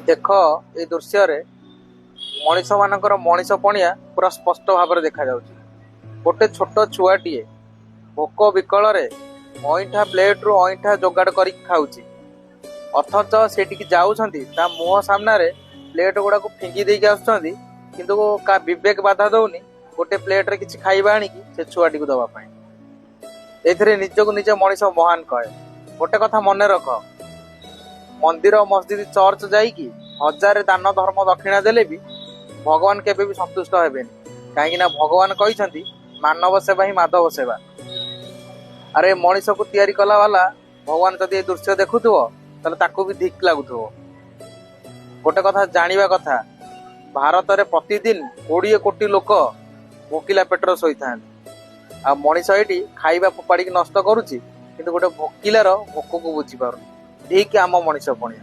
ଦେଖ, ଏଇ ଦୃଶ୍ୟରେ ମଣିଷ ମାନଙ୍କର ମଣିଷ ପଣିଆ ପୁରା ସ୍ପଷ୍ଟ ଭାବରେ ଦେଖାଯାଉଛି। ଗୋଟେ ଛୋଟ ଛୁଆଟିଏ ଭୋକ ବିକଳରେ ଅଇଁଠା ପ୍ଲେଟରୁ ଅଇଁଠା ଯୋଗାଡ଼ କରିକି ଖାଉଛି। ଅଥଚ ସେଠିକି ଯାଉଛନ୍ତି, ତା ମୁହଁ ସାମ୍ନାରେ ପ୍ଲେଟ ଗୁଡାକୁ ଫିଙ୍ଗି ଦେଇକି ଆସୁଛନ୍ତି, କିନ୍ତୁ କା ବିବେକ ବାଧା ଦଉନି ଗୋଟେ ପ୍ଲେଟରେ କିଛି ଖାଇବା ଆଣିକି ସେ ଛୁଆଟିକୁ ଦବା ପାଇଁ। ଏଥିରେ ନିଜକୁ ନିଜେ ମଣିଷ ମହାନ କହେ। ଗୋଟେ କଥା ମନେ ରଖ, ମନ୍ଦିର, ମସଜିଦ, ଚର୍ଚ୍ଚ ଯାଇକି ହଜାରେ ଦାନ ଧର୍ମ ଦକ୍ଷିଣା ଦେଲେ ବି ଭଗବାନ କେବେ ବି ସନ୍ତୁଷ୍ଟ ହେବେନି। କାହିଁକି ନା ଭଗବାନ କହିଛନ୍ତି, ମାନବ ସେବା ହିଁ ମାଧବ ସେବା। ଆରେ, ମଣିଷକୁ ତିଆରି କଲା ବାଲା ଭଗବାନ ଯଦି ଏ ଦୃଶ୍ୟ ଦେଖୁଥିବ, ତାହେଲେ ତାକୁ ବି ଧିକ୍ ଲାଗୁଥିବ। ଗୋଟେ କଥା ଜାଣିବା କଥା, ଭାରତରେ ପ୍ରତିଦିନ 20 କୋଟି ଲୋକ ଭୋକିଲା ପେଟରେ ଶୋଇଥାନ୍ତି। ଆଉ ମଣିଷ ଏଇଠି ଖାଇବା ଫୋପାଡ଼ିକି ନଷ୍ଟ କରୁଛି, କିନ୍ତୁ ଗୋଟେ ଭୋକିଲାର ଭୋକକୁ ବୁଝିପାରୁନି। ଧିକ୍ ଆମ ମଣିଷ ପଣିଆ।